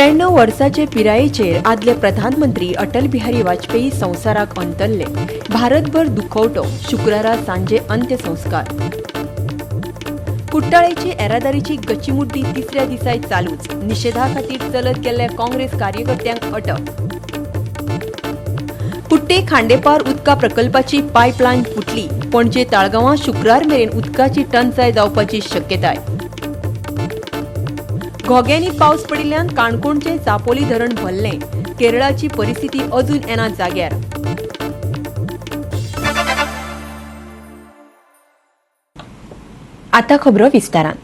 93 वर्साचे पिरायेचेर आदले प्रधानमंत्री अटल बिहारी वाजपेयी संवसाराक अंतरले. भारतभर दुखवटो. शुक्रारा सांजे अंत्यसंस्कार. कुट्टाळेची येरादारीची गचिमुड्डी तिसऱ्या दिसाय चालूच. निशेधा खातीर चलत गेल्ल्या काँग्रेस कार्यकर्त्यांक अटक. कुट्टे खांडेपार उदका प्रकल्पाची पायपलायन फुटली. पणजे ताळगांवां शुक्रार मेरेन उदकाची टंचाय जावपाची शक्यताय. घोग्यांनी पावस पडिल्ल्यान काणकोणचें चापोली धरण भरलें. केरळाची परिस्थिती अजून येना जाग्यार. आता खबरो विस्तारान.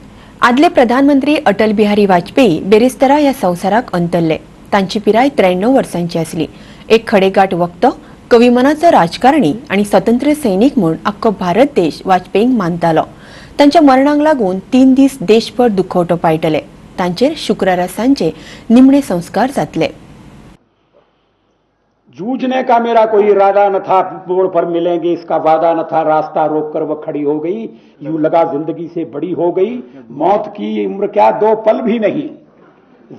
आदले प्रधानमंत्री अटल बिहारी वाजपेयी बेरेस्तारा ह्या संवसाराक अंतरले. तांची पिराय 93 वर्सांची आसली. एक खडेगांठ वक्तो, कविमनाचो राजकारणी आनी स्वतंत्र सैनीक म्हूण आख्खो भारत देश वाजपेयींक मानतालो. तांच्या मरणाक लागून 3 दीस देशभर दुखवटो पाळटले. तांचेर शुक्रारा सांजे निमणे संस्कार जातले. जूझने का मेरा कोई इरादा न था, मोड़ पर मिलेंगे इसका वादा न था, रास्ता रोककर वो खड़ी हो गई, यूं लगा जिंदगी से बड़ी हो गई, मौत की उम्र क्या 2 पल भी नहीं,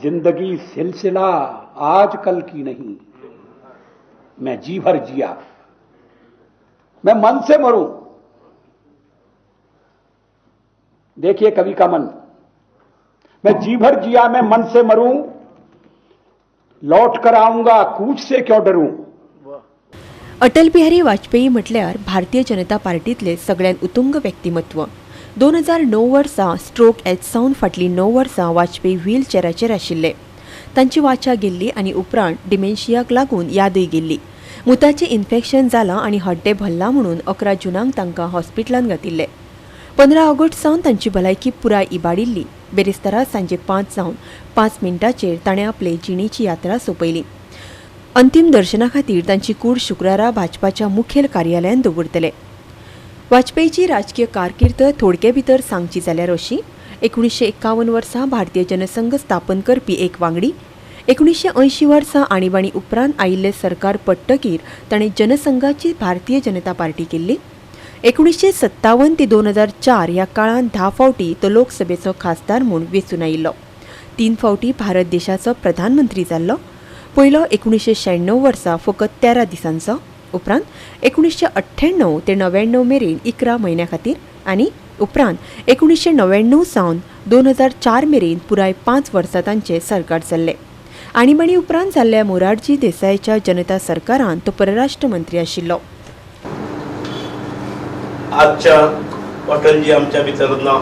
जिंदगी सिलसिला आज कल की नहीं, मैं जी भर जिया, मैं मन से मरूं। देखिए कवि का मन, मैं जी भर जिया, मैं मन से मरूं, लौट कर आऊंगा, कूच से क्यों डरूं। अटल बिहारी वाजपेयी म्हटल्यार भारतीय जनता पार्टीतले सगळ्यांत उतुंग व्यक्तिमत्व. 2009 वर्सा स्ट्रोक येत सावन फाटलीं 9 वर्सां वाजपेयी व्हीलचेराचेर आशिल्ले. तांची वाचा गेल्ली आनी उपरांत डिमेन्शियाक लागून यादय गेल्ली. मुताचें इन्फेक्शन जालां आनी हड्डें भरलां म्हणून 11 जूनाक तांकां हॉस्पिटलांत घातिल्ले. 15 ऑगस्ट सावन तांची भलायकी पुराय इबाडिल्ली. बेरेस्तारा सांजे 5 जावन 5 मिनटांचेर ताणें आपले जिणेची यात्रा सोंपयली. अंतीम दर्शना खातीर तांची कूड शुक्रारा भाजपाच्या मुखेल कार्यालयांत दवरतले. वाजपेयीची राजकीय कारकीर्द थोडके भितर सांगची जाल्यार अशी: 1951 वर्सा भारतीय जनसंघ स्थापन करपी एक वांगडी. 1980 वर्सा आणीबाणी उपरांत आयिल्लें सरकार पडटकीर ताणें जनसंघाची भारतीय जनता पार्टी केल्ली. 1957 ते 2004 ह्या काळांत 10 फावटी तो लोकसभेचो खासदार म्हूण वेंचून आयिल्लो. 3 फावटी भारत देशाचो प्रधानमंत्री जाल्लो. पयलो 1996 वर्सा फकत 13 दिसांचो, उपरांत 1998 ते 99 मेरेन 11 म्हयन्यां खातीर आनी उपरांत 1999 सावन 2004 मेरेन पुराय 5 वर्सां तांचें सरकार चल्लें. आणीबाणी उपरांत जाल्ल्या मोरारजी देसायाच्या जनता सरकारान तो परराष्ट्र मंत्री आशिल्लो. आजच्या अटलजी आमच्या भितर ना,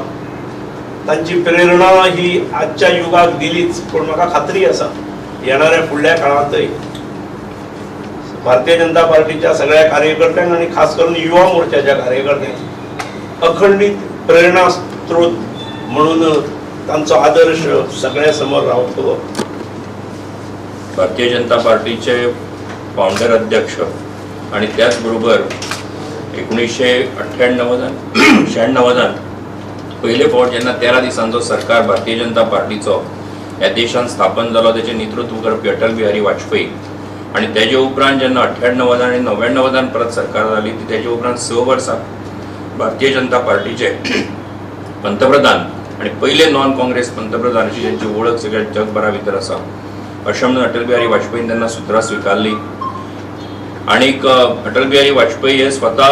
तांची प्रेरणा ही आजच्या युगाक दिलीच, पूण म्हाका खात्री आसा येणाऱ्या फुडल्या काळांतय भारतीय जनता पार्टीच्या सगळ्या कार्यकर्त्यांक आनी खास करून युवा मोर्चाच्या कार्यकर्त्यांक अखंडीत प्रेरणा स्त्रोत म्हणून तांचो आदर्श सगळ्या समोर रावतलो. भारतीय जनता पार्टीचे फावंडर अध्यक्ष आणि त्याचबरोबर 1998 96 पयले फावट जेन्ना 13 दिसांचो सरकार भारतीय जनता पार्टीचो ह्या देशांत स्थापन जालो तेचें नेतृत्व करपी अटल बिहारी वाजपेयी आनी तेजे उपरांत जेन्ना 98 आनी 99 परत सरकार जाली तेजे उपरांत 6 वर्सां भारतीय जनता पार्टीचे पंतप्रधान आनी पयले नॉन काँग्रेस पंतप्रधान अशी तेंची वळख सगळ्या जगभरा भितर आसा अशें म्हणून अटल बिहारी वाजपेयीन तेन्ना सुत्रां स्विकारली. आणीक अटल बिहारी वाजपेयी हे स्वता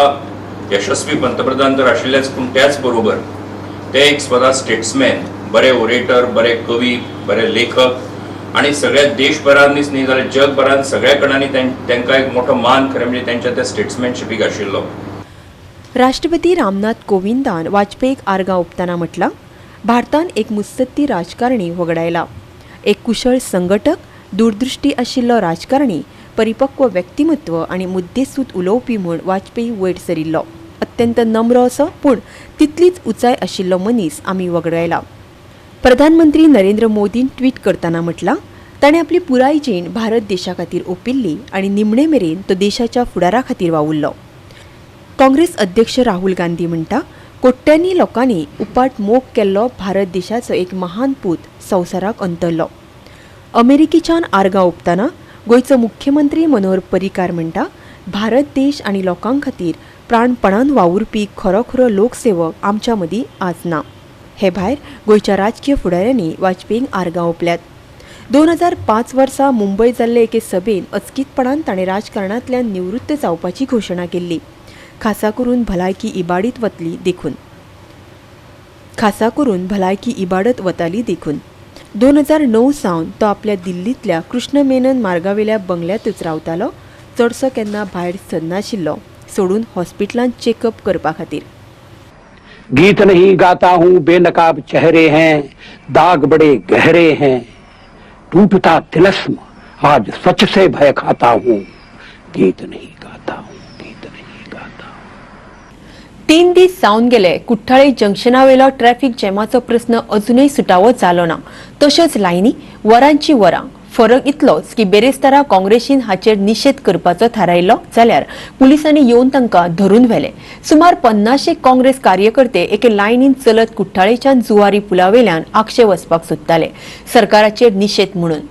यशस्वी पंतप्रधान तर आशिल्लेच, पूण त्याच बरोबर ते एक स्वता स्टेट्समॅन, बरे ओरेटर, बरे कवी, बरे लेखक आनी सगळ्या देशभरांनीच न्ही जाल्यार जगभरांत सगळ्या कडांनी तांकां एक मोठो मान खरें म्हणजे तेंच्या त्या स्टेट्समॅनशिपीक आशिल्लो. राष्ट्रपती रामनाथ कोविंदान वाजपेयीक आर्गां ओंपतना म्हटलां, भारतान एक मुत्सद्दी राजकारणी वगडायला. एक कुशळ संघटक, दूरदृश्टी आशिल्लो राजकारणी, परिपक्व व्यक्तिमत्व आनी मुद्देसूद उलोवपी म्हूण वाजपेयी वयर सरिल्लो. अत्यंत नम्र असो पूण तितलीच उंचाय आशिल्लो मनीस आमी वगडायला. प्रधानमंत्री नरेंद्र मोदीन ट्वीट करतना म्हटलां, ताणें आपली पुराय जीण भारत देशा खातीर ओंपिल्ली आनी निमणे मेरेन तो देशाच्या फुडारा खातीर वावुरलो. काँग्रेस अध्यक्ष राहुल गांधी म्हणटा, कोट्यांनी लोकांनी उपाट मोग केल्लो भारत देशाचो एक महान पूत संवसाराक अंतरलो. अमेरिकेच्यान आर्गां ओंपतना गोंयचो मुख्यमंत्री मनोहर पर्रीकार म्हणटा, भारत देश आनी लोकां खातीर प्राणपणान वावुरपी खरो खरो लोकसेवक आमच्या मदीं आज ना. हे भायर गोंयच्या राजकीय फुडाऱ्यांनी वाजपेयींक आर्गां ओंपल्यात. 2005 वर्सा मुंबय जाल्ले एके सभेन अचकीतपणान ताणें राजकारणांतल्यान निवृत्त जावपाची घोशणा केल्ली, खासा करून भलायकी इबाडीत वतली देखून। 2009 सावन तो आपल्या दिल्लींतल्या कृष्ण मेनन मार्गावेल्या बंगल्यांतच रावतालो। चडसो केन्ना भायर सरनाशिल्लो, सोडून हॉस्पिटलांत चेकअप करपा खातीर। गीत नहीं गाता हूं, बेनकाब चेहरे हैं, दाग बड़े गहरे हैं, टूटता तिलस्म आज सच से भय खाता हूं, गीत नहीं गाता हूं, गीत नहीं गाता हूं। 3 दीस जावन गेले कुठ्ठाळे जंक्शनावेलो ट्रॅफिक जॅमाचो प्रस्न अजूनय सुटावो जालो ना। तश्योच लायनी वरांची वरां। फरक इतलोच की बेरेस्तारा काँग्रेसीन हाचेर निशेध करपाचो थारायलो, जाल्यार पुलिसांनी येवन तांकां धरून व्हेले। सुमार 50 काँग्रेस कार्यकर्ते एके लायनीन चलत कुठ्ठाळेच्यान जुवारी पुलावेल्यान आगशे वचपाक सोदताले, सरकाराचेर निशेध म्हणून।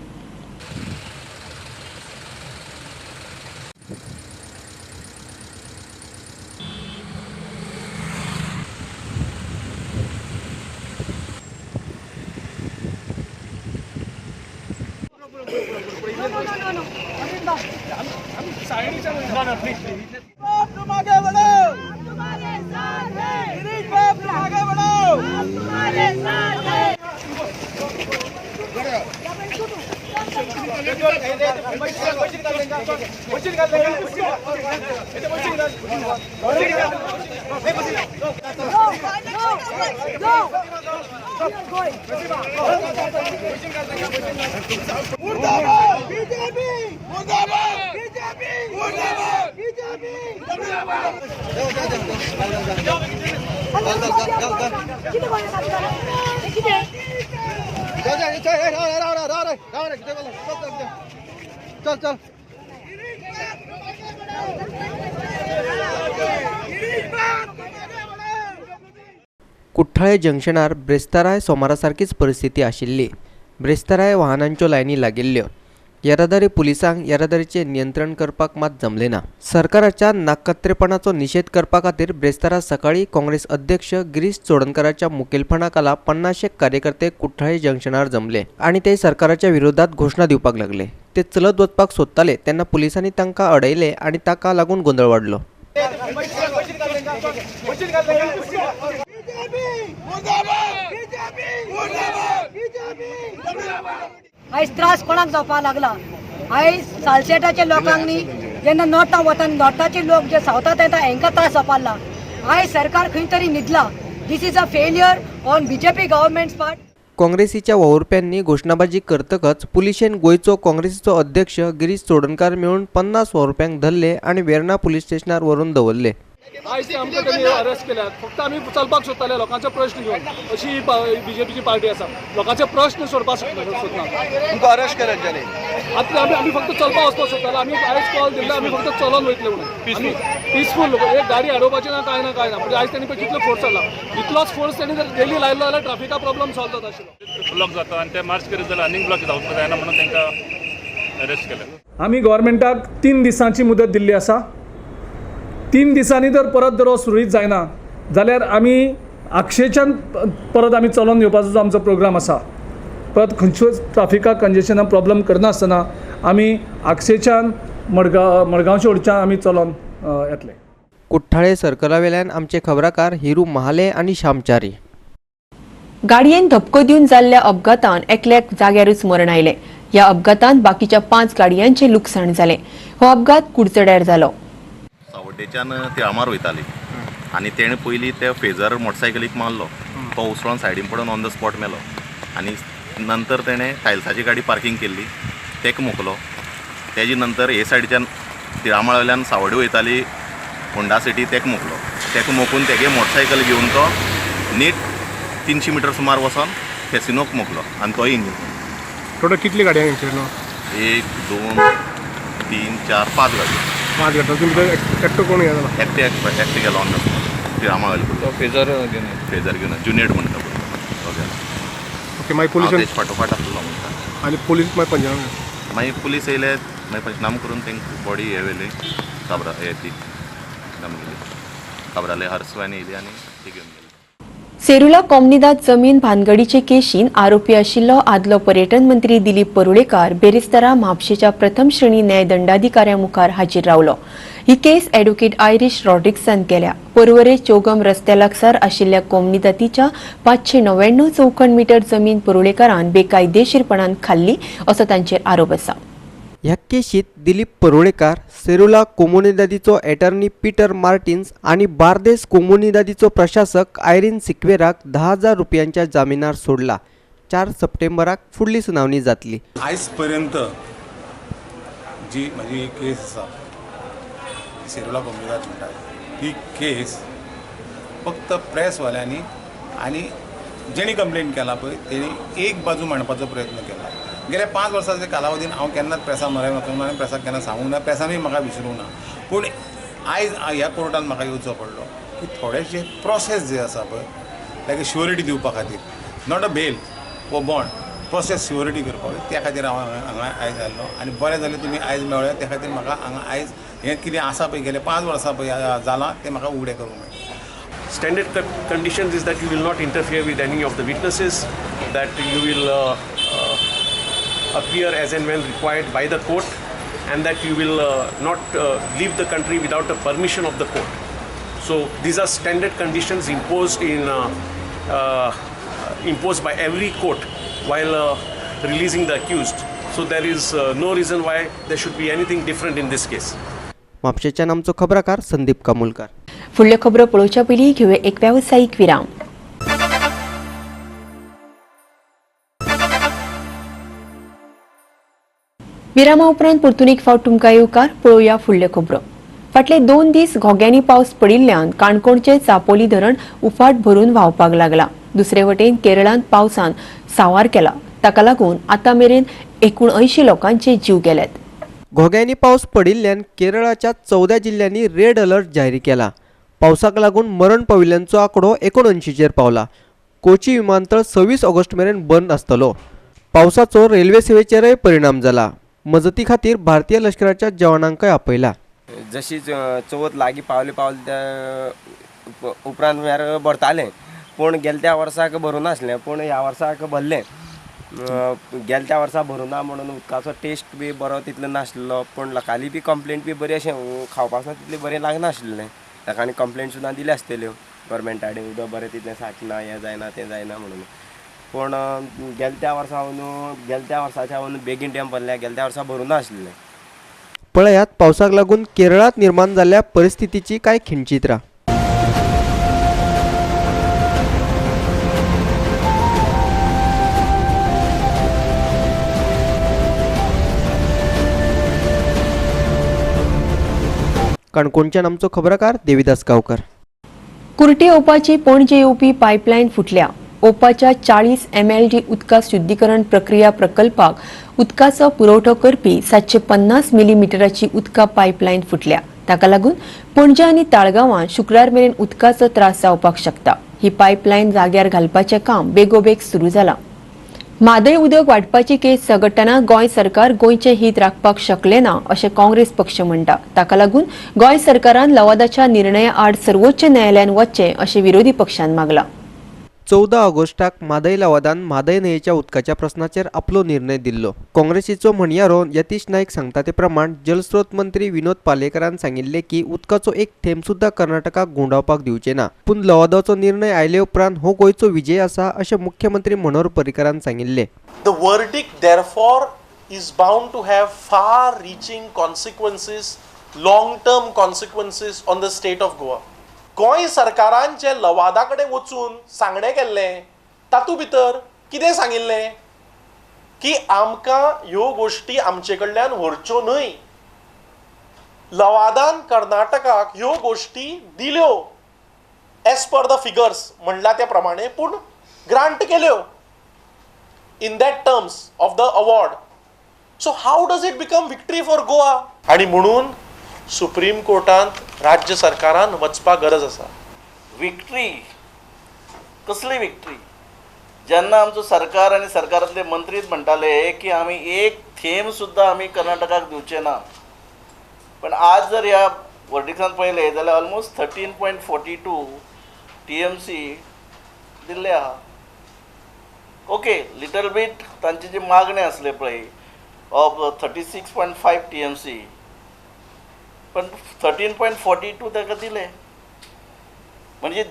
कुठ्ठाळे जंक्शनार ब्रेस्ताराय सोमारा सारकीच परिस्थिती आशिल्ली। ब्रेस्ताराय वाहनांच्यो लायनी लागिल्ल्यो। येरादारी पुलिसांक येरादारीचें नियंत्रण करपाक मात जमलें ना। सरकाराच्या नाकत्रेपणाचो निशेध करपा खातीर ब्रेस्तारा सकाळी काँग्रेस अध्यक्ष गिरीश चोडणकाराच्या मुखेलपणा खाला 50 कार्यकर्ते कुठ्ठाळे जंक्शनार जमले आनी ते सरकाराच्या विरोधात घोशणा दिवपाक लागले। ते चलत वचपाक सोदताले तेन्ना पुलिसांनी तांकां अडयले आनी ताका लागून गोंदळ वाडलो। आयज त्रास कोणाक जावपाक लागला? आयज सालसेटाच्या लोकांक न्ही, जेन्ना नॉर्थाक वता नॉर्थाचे लोक जे सावथांत येता हेंकां त्रास जावपाक लागला। आयज सरकार खंय तरी न्हिदला। This is a failure on BJP government's part. काँग्रेसीच्या वावुरप्यांनी घोशणाबाजी करतकच पुलिशेन गोंयचो काँग्रेसीचो अध्यक्ष गिरीश चोडणकार मेळून 50 वावुरप्यांक धरले आनी वेर्णा पुलीस स्टेशनार व्हरून दवरले। आयज ते आमकां तेणी अरेस्ट केल्यात। फक्त आमी चलपाक सोदताले लोकांचे प्रश्न घेवन, अशी ही बीजेपीची पार्टी आसा, लोकांचे प्रश्न सोडपाक सोदना। तुमकां अरेस्ट केल्यात जाणे आतां आमी फक्त चलपाक वचपाक सोदताले। आमी आयज कॉल दिल्लो, आमी फक्त चलोन वयतले म्हणून, पिसफूल, एक गाडी अडोवपाची ना, कांय ना कांय ना। म्हणजे आयज तेणी पळय कितलो फोर्स चल्ला, इतलोच फोर्स तेणी जर डेली लायलो जाल्यार ट्राफिका प्रॉब्लम सॉल्व जाता आशिल्लो। ब्लॉक जाता आनी ते मार्च करीत जाल्यार आनीक ब्लॉक जावपाक जायना म्हणून तांकां अरेस्ट केले। आमी गव्हर्मेंटाक 3 दिसांची मुदत दिल्ली आसा। 3 दिसांनी जर परत दर सुरळीत जायना जाल्यार आमी आगशेच्यान परत आमी चलोवन येवपाचो जो आमचो प्रोग्राम आसा, परत खंयच्योच ट्राफिकाक कंजेशनाक प्रॉब्लम करनासतना आमी आगशेच्यान मडगांवच्या वटच्यान आमी चलोवन येतले। कुठ्ठाळे सर्कलावेल्यान आमचे खबराकार हिरू महाले आनी श्यामचारी। गाडयेन धपको दिवन जाल्ल्या अपघातान एकल्याक जाग्यारूच मरण आयलें। ह्या अपघातान बाकीच्या 5 गाडयांचें लुकसाण जालें। हो अपघात कुडचड्यार जालो। सावड्डेच्यान तिळामार वयताली आनी तेणें पयलीं ते फेजर मोटरसायकलीक मारलो, तो उसळोन सायडीन पडून ऑन the spot मेलो आनी नंतर तेणें टायल्साची गाडी पार्कींग केल्ली तेका मोकलो। तेजे नंतर हे सायडीच्यान तिळामाळावयल्यान सावड्डे वयताली होंडा सिटी तेका मोकलो। तेका मोकून तेगे मोटरसायकल घेवन तो नीट 300 मिटर सुमार वचोन फेसिनोक मोकलो आनी तोय इंजन। टोटल कितली गाडयांक इंजन? 1 2 3 4 5 गाडी। 5 गाडी। तुमकां एकटो कोण गेलो? एकटे एकटे गेलो ऑन the spot तिळामाळा फेजर घेवन, फेजर घेवन जुनियट म्हणटा पळय तो गेलो। ओके, मागीर पुलिसान तेज फाटोफाट आसलो म्हणटा आनी पुलीस मागीर पंचनामा, मागीर पुलीस येयले, मागीर पंचनामा करून तांकां बॉडी हे व्हेली काब्रा हे ती आमगेली काब्राले हर्स वॅन येयली आनी ती घेवन गेली। सेरुला कोमनिदाद जमीन भानगडीचे केशीन आरोपी आशिल्लो आदलो पर्यटन मंत्री दिलीप परुळेकार बेरेस्तारा म्हापशेच्या प्रथम श्रेणी न्याय दंडाधिकाऱ्या मुखार हाजीर रावलो. ही केस ॲडव्होकेट आयरिश रॉड्रिक्सान केल्या. पर्वरे चोगम रस्त्या लागसार आशिल्ल्या कोमनिदातीच्या 599 चौखण मीटर जमीन परुळेकारान बेकायदेशीरपणान खाल्ली असो तांचेर आरोप आसा. ह्या केशीत दिलीप परुळेकार, सेरुला कोमुनिदादीचो एटर्नी पीटर मार्टिन्स आनी बार्देस कोमुनिदादीचो प्रशासक आयरीन सिक्वेराक 10,000 रुपयांच्या जामिनार सोडला. 4 सप्टेंबराक फुडली सुनावणी जातली. आयज पर्यंत जी म्हजी केस आसा सेरुला कोमुनिदाद म्हणटा ती केस फक्त प्रेसवाल्यांनी आनी जेणी कंप्लेन केला पळय तेणी एक बाजू मांडपाचो प्रयत्न केला. गेल्या 5 वर्साच्या कालावधीन हांव केन्नाच प्रेसा मरे वचूंक ना आनी प्रेसाक केन्ना सांगूंक ना, प्रेसानूय म्हाका विसरूंक ना. पूण आयज ह्या कोर्टान म्हाका येवचो पडलो की थोडेशे प्रोसेस जे आसा पळय लायक श्युअरिटी दिवपा खातीर, not a bell वो बॉन्ड, प्रोसेस श्युअरिटी करपाक त्या खातीर हांव हांगा आयज आयल्लो. आनी बरें जालें तुमी आयज मेळ्ळे, त्या खातीर म्हाका हांगा आयज हें कितें आसा पळय गेले 5 वर्सां पळय जालां तें म्हाका उगडें करूंक मेळ्ळें. Standard conditions is that you will not interfere with any of the witnesses, that you will appear as and when required by the court, and that you will not leave the country without the permission of the court. So these are standard conditions imposed in imposed by every court while releasing the accused. So there is no reason why there should be anything different in this case. म्हापशेच्यान आमचो खबराकार संदीप कामुलकार. फुडल्यो खबरो पळोवच्या पयलीं घेवया एक वेवसायीक विराम. विरामा उपरांत परतून एक फावट तुमकां येवकार. पळोवया फुडल्यो खबरो. फाटले 2 दीस घोग्यांनी पावस पडिल्ल्यान काणकोणचे चापोली धरण उफाट भरून व्हांवपाक लागला. दुसरे वटेन केरळांत पावसान सांवार केला. ताका लागून आतां मेरेन 79 लोकांचे जीव गेल्यात. घोग्यांनी पावस पडिल्ल्यान केरळाच्या 14 जिल्ल्यांनी रेड अलर्ट जाहीर केला. पावसाक लागून मरण पाविल्ल्यांचो आंकडो 79चेर पावला. कोची विमानतळ 26 ऑगस्ट मेरेन बंद आसतलो. पावसाचो रेल्वे सेवेचेरय परिणाम जाला. मजती खातीर भारतीय लष्कराच्या जवानांकय आपयला. जशी चवथ लागीं पावली पावली त्या उपरांत म्हळ्यार भरतालें, पूण गेल्या त्या वर्साक भरूं नासलें, पूण ह्या वर्साक भरलें. गेल्या त्या वर्सा भरूं ना म्हणून उदकाचो टेस्ट बी बरो तितलो नासलो, पूण लोकांली बी कंप्लेंट बी बरी अशें खावपाक सुद्दां तितलें बरें लागनाशिल्लें. लोकांनी कंप्लेंट सुद्दां दिल्या आसतल्यो गव्हर्मेंटा कडेन, उदक बरें तितलें साठना, हें जायना तें जायना म्हणून. पूण गेल्या त्या वर्सा गेल्या त्या वर्साच्या बेगीन डॅम भरल्या, गेल्या त्या वर्सा भरूं नाशिल्लें. पळयात पावसाक लागून केरळांत निर्माण जाल्ल्या परिस्थितीची कांय खिणचित्रां. काणकोणच्यान आमचो खबराकार देविदास गांवकर. कुर्टी ओपाची पणजे येवपी पायपलायन फुटल्या. ओपाच्या 40 MLD उदका शुद्धीकरण प्रक्रिया प्रकल्पाक उदकाचो पुरवठो करपी 750 मिलीमिटराची उदका पायपलायन फुटल्या. ताका लागून पणजे आनी ताळगांवां शुक्रार मेरेन उदकाचो त्रास जावपाक शकता. ही पायपलायन जाग्यार घालपाचें काम बेगोबेग सुरू जालां. म्हादय उदक वांटपाची केस झगडटना गोंय सरकार गोंयचें हित राखपाक शकलें ना अशें काँग्रेस पक्ष म्हणटा. ताका लागून गोंय सरकारान लवादाच्या निर्णया आड सर्वोच्च न्यायालयान वचचें अशें विरोधी पक्षान मागलां. 14 ऑगस्टाक म्हादय लवादान म्हादय न्हंयेच्या उदकाच्या प्रस्नाचेर आपलो निर्णय दिल्लो. काँग्रेसीचो म्हणयारो यतीश नायक सांगता ते प्रमाण जलस्रोत मंत्री विनोद पालेकरान सांगिल्लें की उदकाचो एक थेंब सुद्दां कर्नाटकाक घुंवडावपाक दिवचे ना. पूण लवादाचो निर्णय आयले उपरांत हो गोंयचो विजय आसा अशें मुख्यमंत्री मनोहर पर्रीकारान सांगिल्लें. The verdict therefore is bound to have far reaching consequences, long term consequences on the state of Goa. Goa सरकारान जे लवादा कडेन वचून सांगणें केल्लें तातूंत भितर कितें सांगिल्लें की आमकां ह्यो गोश्टी आमचे कडल्यान व्हरच्यो न्हय. लवादान कर्नाटकाक ह्यो गोश्टी दिल्यो एज पर the figures म्हणला त्या प्रमाणे, पूण ग्रांट केल्यो in that terms of the award. So how does it become victory for Goa? आनी म्हणून सुप्रीम कोर्टांत राज्य सरकारान वचपाक गरज आसा. विक्ट्री कसली विक्ट्री? जेन्ना आमचो सरकार आनी सरकारांतले मंत्रीच म्हणटाले की आमी एक थेंब सुद्दां आमी कर्नाटकाक दिवचे ना, पण आज जर ह्या वर्डिक्सान पळयलें जाल्यार ऑलमोस्ट 13.42 TMC दिल्ले आहा. ओके, लिटल बीट तांची जी मागणी आसले पळय ऑफ 36.5 TMC, पण 13.42 ताका दिले. म्हणजे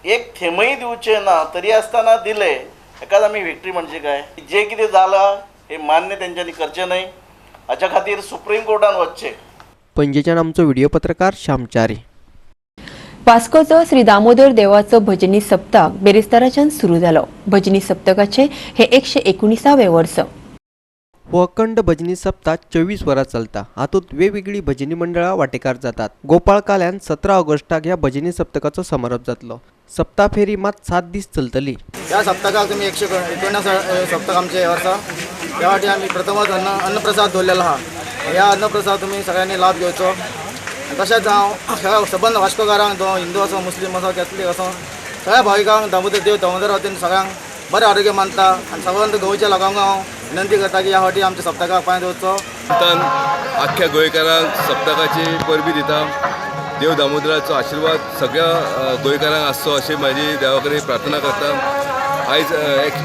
एक थेंबय दिवचे ना तरी आसतना दिले. हेकाच आमी विक्ट्री म्हणजे काय? जे कितें जालां हे मान्य तेंच्यांनी करचें न्हय, हाच्या खातीर सुप्रीम कोर्टान वचचें. पणजेच्यान आमचो व्हिडिओ पत्रकार श्यामचारी. वास्कोचो श्री दामोदर देवाचो भजनी सप्तक बेरेस्ताराच्यान सुरू जालो. भजनी सप्तकाचे हे 119वें वर्स. हो अखंड भजनी सप्ताह 24 वरां चलता. हातूंत वेगवेगळी भजनी मंडळां वांटेकार जातात. गोपाळ काल्यान 17 ऑगस्टाक ह्या भजनी सप्तकाचो समारोप जातलो. सप्ता फेरी मात 7 दीस चलतली. ह्या सप्तकाक तुमी 119 सप्तक आमचे वर्सा. ह्या वाटी आमी प्रथमच अन्नप्रसाद दवरलेलो आहा. ह्या अन्नप्रसाद तुमी सगळ्यांनी लाभ घेवचो. तशेंच हांव सबंद वास्कोकारांक, जो हिंदू आसो, मुस्लीम आसो, कॅथलीक आसो, सगळ्या भाविकांक दामोदर देव दामोदर वतीन सगळ्यांक बरें आरोग्य मानता आनी सबंद गोंयच्या लोकांक हांव विनंती करता की ह्या फावटी आमच्या सप्तकाक पांय दवरचो. आख्ख्या गोंयकारांक सप्तकाची परबी दिता. देव दामोदराचो आशिर्वाद सगळ्या गोंयकारांक आसचो अशी म्हाजी देवा कडेन प्रार्थना करता. आयज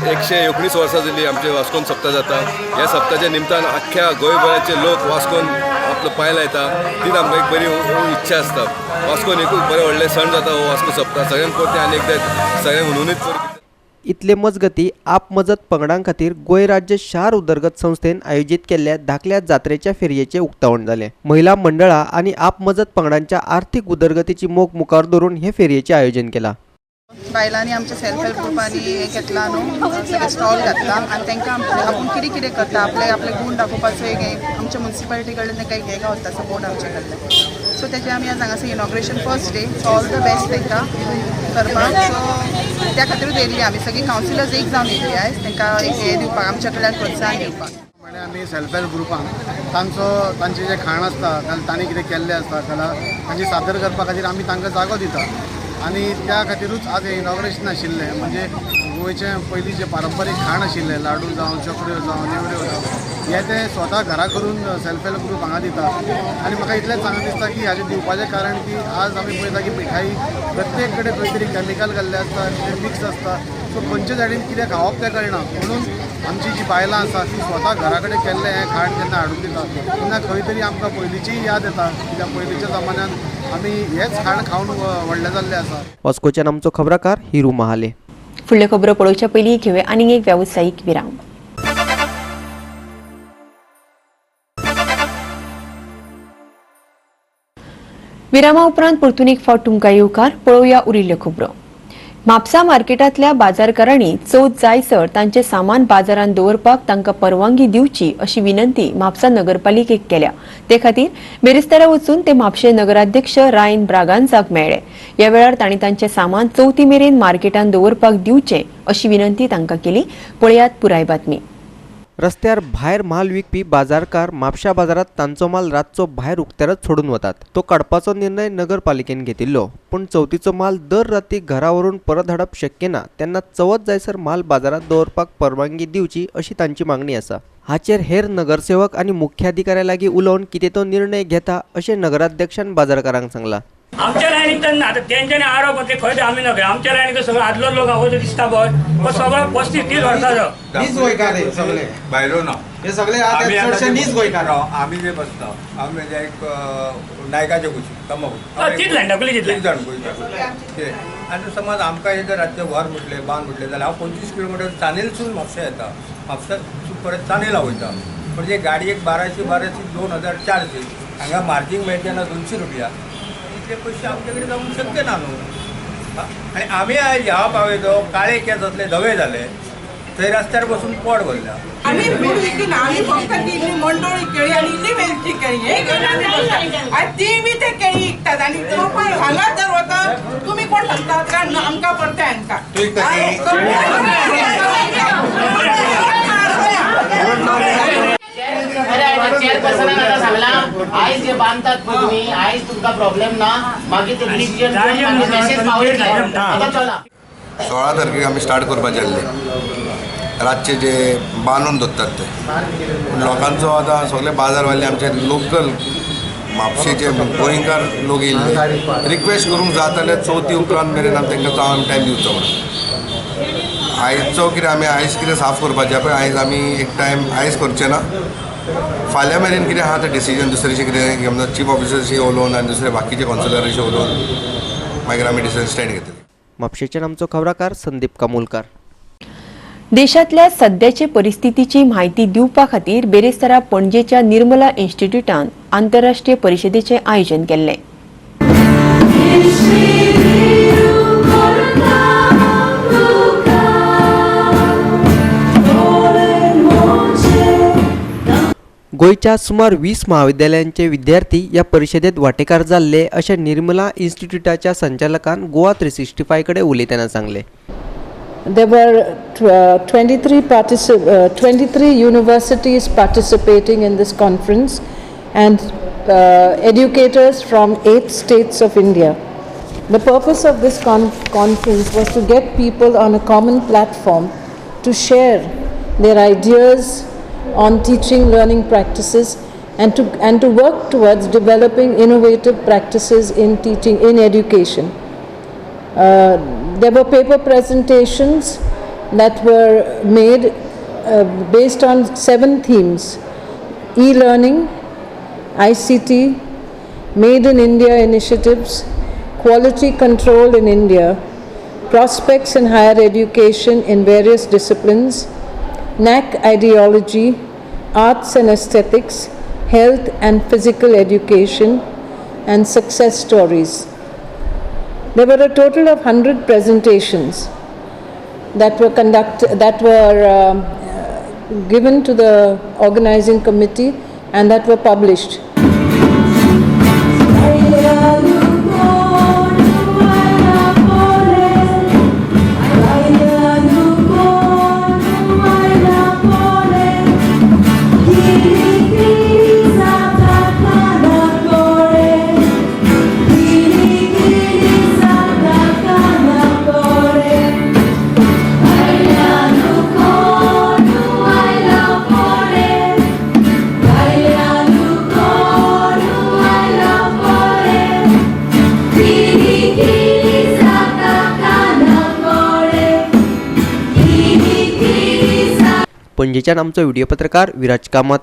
119 वर्सां जाली आमचे वास्कोन सप्ता जाता. ह्या सप्ताच्या निमतान आख्ख्या गोंयभराचे लोक वास्कोन आपलो पांय लायता. तीच आमकां एक बरी इच्छा आसता. वास्कोन एकूच बरें व्हडलें सण जाता हो वास्को सप्ता. सगळ्यांक परतें आनी एकदां सगळ्यांक हुनहुनीत परबी. इतले मजगती आप मजत पंगडां खातीर गोंय राज्य शार उदरगत संस्थेन आयोजीत केल्ल्या धाकल्या जात्रेच्या फेरयेचें उक्तावण जालें. महिला मंडळां आनी आप मजत पंगडांच्या आर्थिक उदरगतीची मोख मुखार धरून हे फेरयेचें आयोजन केलां. बायलांनी आमच्या सेल्फ हेल्प ग्रुपांनी हें घेतलां न्हू, सगळें स्टॉल घातला आनी तांकां आपूण कितें कितें करता आपले आपले गूण दाखोवपाचो एक आमच्या मुन्सिपालिटी कडल्यान तांकां एक हें गावता सपोर्ट आमचे कडल्यान. सो तेजें आमी आज हांगासर inauguration first day, so all the best तांकां करपाक. सो त्या खातीरूच येयल्ली आमी सगळीं कावन्सिलर्स एक जावन येयल्ली आयज तांकां एक हें दिवपाक, आमच्या कडल्यान प्रोत्साहन दिवपाक. प्रमाणे आमी सेल्फ हेल्प ग्रुपांक तांचो तांचें जें खाण आसता जाल्यार तांणी कितें केल्लें आसता जाल्यार तांची सादर करपा खातीर आमी तांकां जागो दिता आनी त्या खातीरूच आज हें इनॉग्रेशन आशिल्लें. म्हणजे गोंयचें पयलीं जें पारंपारीक खाण आशिल्लें, लाडू जावं, चकऱ्यो जावं, नेवऱ्यो जावं, हे ते स्वता घरा करून सेल्फ हेल्प ग्रूप हांगा दिता. आनी म्हाका इतलेंच सांगून दिसता की हाजें दिवपाचें कारण की आज आमी पळयता की मिठाई प्रत्येक कडेन खंय तरी कॅमिकल घाल्लें आसता, तें मिक्स आसता. सो खंयच्या सायडीन कितें खावप तें कळना. म्हणून आमची जी बायलां आसा ती स्वता घरा कडेन केल्लें हें खाण जेन्ना हाडून दिता तेन्ना खंय तरी आमकां पयलींचीय याद येता, कित्याक पयलींच्या जमान्यान आमी हेंच खाण खावन व्हडलें जाल्लें आसा. वास्कोच्यान आमचो खबराकार हिरू महाले. फुडल्यो खबरो पळोवच्या पयलीं घेवया आनीक एक वेवसायीक विराम. विरामा उपरांत परतून एक फावट तुमकां येवकार. पळोवया उरिल्ल्यो खबरो. म्हापसा मार्केटांतल्या बाजारकारांनी चवथ जायसर तांचें सामान बाजारांत दवरपाक तांकां परवानगी दिवची अशी विनंती म्हापसा नगरपालिकेक केल्या. ते खातीर बेरेस्तारा वचून ते म्हापशें नगराध्यक्ष रायन ब्रागांझाक मेळ्ळे. ह्या वेळार तांणी तांचें सामान चवथी मेरेन मार्केटांत दवरपाक दिवचें अशी विनंती तांकां केली. पळयात पुराय बातमी. रस्त्यार भायर माल विकपी बाजारकार म्हापशा बाजारात तांचो माल रातचो भायर उक्त्यारच सोडून वतात. तो काडपाचो निर्णय नगरपालिकेन घेतिल्लो, पूण चवथीचो माल दर राती घरा व्हरून परत हाडप शक्य ना, तेन्ना चवथ जायसर माल बाजारात दवरपाक परवानगी दिवची अशी तांची मागणी आसा. हाचेर हेर नगरसेवक आनी मुख्याधिकाऱ्या लागीं उलोवन कितें तो निर्णय घेता अशें नगराध्यक्षान बाजारकारांक सांगलां. आमच्या लायनीक तर ना, आतां तेंच्यांनी आरोप ते खंय आमी नगे, आमच्या लायनीक सगळो आदलो लोक आहो तो दिसता पळय, तो सगळो 35-30 वर्सांचो नीज गोंयकार हे सगळे, भायलो ना हे सगळे, चडशे नीज गोंयकार. आमी जे बसता आमी म्हणजे एक नायकाचे कुशीक तंबाकू तीच लायन दाखयली तीच जाण गोंयकार. आनी समज आमकां हे जर रातचें व्हर म्हटलें बांद म्हटलें जाल्यार हांव 25 किलोमिटर चानेलसून म्हापशा येता, म्हापशासून परत चानेला वयता, म्हणजे गाडयेक 1200 1200 2400, हांगा मार्जींग मेळचें ना 200 रुपया, इतले पयशे आमचे कडेन जावंक शक्य ना न्हू. आनी आमी आयज ह्या पावयतो काळे केंस आसले धवे जाले थंय रस्त्यार बसून पोट भरला. आमी फूड विकना, आमी फक्त ती मंडोळी केळी आनी इल्ली वेलची केळी हे घेवन आमी बसतात आनी ती बी ते केळी विकतात. आनी हांगा जर वता तुमी कोण सांगतात काय आमकां परते हांकां. चेअरपर्सनान आतां सांगलां आयज जे बांदतात पळय तुमी, आयज तुमकां प्रॉब्लेम ना, मागीर ते डिसिजन मेसेज पावयतले. आतां चला 16 तारखेक आमी स्टार्ट करपाचें आसलें रातचे जे बांदून दवरतात ते, पूण लोकांचो आतां सगळे बाजारवाले आमचे लोकल म्हापशेचे गोंयकार लोक येयल्ले रिक्वेस्ट करूंक जाता जाल्यार चवथी उपरांत मेरेन आमी तांकां टायम दिवचो म्हणून. आयचो कितें आमी आयज कितें साफ करपाचें पळय आयज आमी एक टायम आयज करचे ना, फाल्यां मेरेन कितें आहा तें डिसिजन दुसरेशें कितें चीफ ऑफिसरशी उलोवन आनी दुसरे बाकीचे कावन्सिलराशी उलोवन मागीर आमी डिसिजन स्टँड घेतले. म्हापशेच्यान आमचो खबराकार संदीप कामोलकार. देशांतल्या सद्याचे परिस्थितीची म्हायती दिवपा खातीर बेरेस्तारा पणजेच्या निर्मला इन्स्टिट्यूटान आंतरराष्ट्रीय परिशदेचें आयोजन केल्लें. गोंयच्या सुमार 20 महाविद्यालयांचे विद्यार्थी ह्या परिशदेत वांटेकार जाल्ले अशें निर्मला इन्स्टिट्यूटाच्या संचालकान गोवा 365 कडेन उलयतना सांगलें. There were 23 universities participating in this conference and educators from 8 states of India. The purpose of this conference was to get people on a common platform to share their ideas on teaching learning practices and to work towards developing innovative practices in teaching in education. There were paper presentations that were made based on 7 themes: e-learning, ICT, Made in India initiatives, quality control in India, prospects in higher education in various disciplines, NAC ideology, arts and aesthetics, health and physical education, and success stories. There were a total of 100 presentations that were conducted, that were given to the organizing committee and that were published. पणजेच्यान आमचो video पत्रकार Viraj Kamat.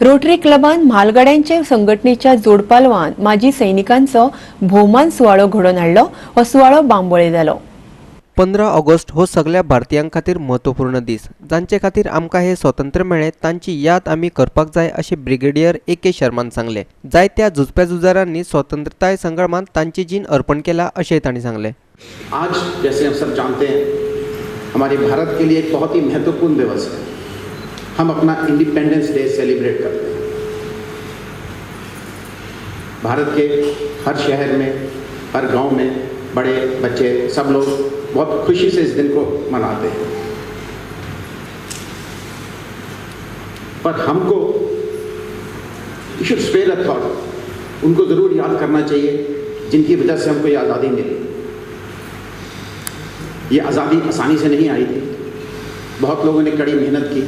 Rotary क्लबान म्हालगड्यांचे संघटनेच्या जोडपालवान माजी सैनिकांचो भोवमान सुवाळो घडोवन हाडलो. हो सुवाळो बांबोळे जालो. 15 ऑगस्ट हो सगळ्या भारतीयां खातीर महत्वपूर्ण दीस, जांचे खातीर आमकां हे स्वतंत्र मेळ्ळें तांची याद आमी करपाक जाय अशें ब्रिगेडियर ए.के. शर्मान सांगलें. जायत्या झुजप्या झुजारांनी स्वतंत्रताय संग्रामांत तांची जीण अर्पण केला अशें तांणी सांगलें. आज जैसे हम सब जानते हैं हमारे भारत के लिए एक बहुत ही महत्वपूर्ण दिवस है. हम अपना इंडिपेंडेंस डे सेलिब्रेट करते हैं. भारत के हर शहर में, हर गांव में बड़े बच्चे सब लोग बहुत खुशी से इस दिन को मनाते हैं. पर हमको you should spare a thought, उनको ज़रूर याद करना चाहिए जिनकी वजह से हमको ये आज़ादी मिली. ये आज़ादी आसानी से नहीं आई थी. बहुत लोगों ने कड़ी मेहनत की,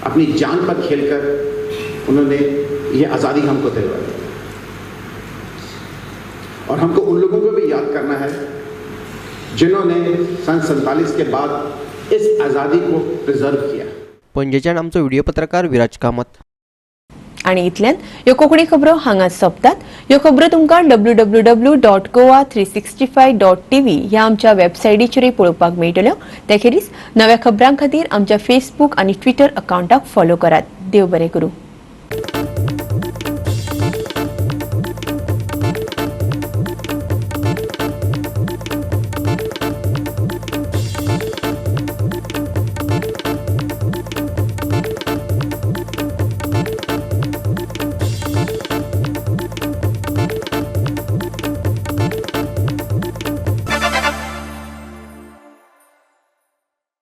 अपनी जान पर खेलकर उन्होंने ये आज़ादी हमको दिलवाई. और हमको उन लोगों को भी याद करना है जिन्होंने सन 47 के बाद इस आज़ादी को प्रिजर्व किया. पणजेच्यान आमचो व्हिडिओ पत्रकार विराज कामत. आनी इतल्यान ह्यो कोंकणी खबरो हांगाच सोंपतात. ह्यो खबरो तुमकां www.goa365.tv ह्या आमच्या वेबसायटीचेरूय पळोवपाक मेळटल्यो. ते खेरीज नव्या खबरां खातीर आमच्या फेसबूक आनी ट्विटर अकावंटाक फॉलो करात. देव बरें करूं.